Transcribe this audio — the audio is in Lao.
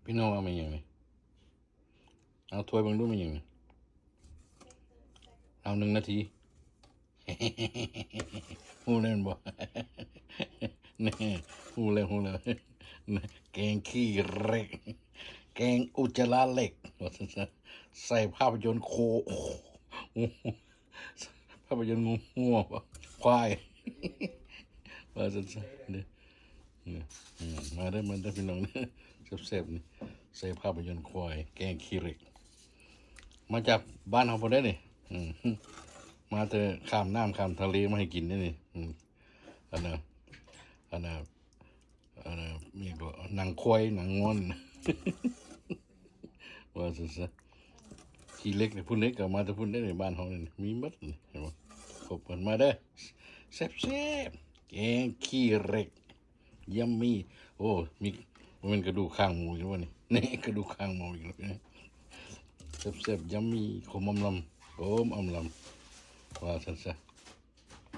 ພີ່ນ້ອງວ່າແມ່ນຫຍັງນີ້? ເອົາ ທວຍເບິ່ງດູແມ່ນຫຍັງນີ້? ເອົາ ໜຶ່ງນາທີ ຮູ້ແລ້ວແມ່ນບໍ່? ແນ່ ຮູ້ແລ້ວ ຮູ້ແລ້ວ ແກງຂີ້ເຫຼັກ ແກງອຸດຈະລະເຫຼັກ ວ່າຊັ້ນຊະ ໃສ່ພາບພະຍົນໂຄ ພາບພະຍົນງົວ ງົວ ຄວາຍ ວ່າຊັ້ນຊະ ເດີ ເອີ ມາເດີ ມາເດີພີ່ນ້ອງ ແຊບໆ ນີ້ ໃສ່ພາບພະຍົນຄວາຍ ແກງຂີ້ເຫຼັກ ມາຈາກບ້ານເຮົາພຸ້ນເດ້ນີ້ ອືມ ມາແຕ່ຂ້າມນ້ຳຂ້າມທະເລມາໃຫ້ກິນເດ້ນີ້ ອືມ ອັນນ່າ ອັນນ່າ ອັນນ່າ ມີຫຍັງກໍ ໜັງຄວາຍ ໜັງງົວ ວ່າຊັ້ນຊະ ຂີ້ເຫຼັກນີ້ ພຸ້ນເດ້ ກໍມາແຕ່ພຸ້ນເດ້ນີ້ ບ້ານເຮົານີ້ ມີໝົດນີ້ ເຫັນບໍ່? ຄົບກັນ ມາເດີ ແຊບໆ ແກງຂີ້ເຫຼັກ Yummy ໂອ້ ມີ ບໍ່ແມ່ນກະດູກຄາງໝູອີກແລ້ວນີ້ ນີ້ ກະດູກຄາງໝູອີກແລ້ວ ແຊບໆ Yummy ຂົມອຳລຳ ຂົມອຳລຳ ວ່າຊັ້ນຊະ.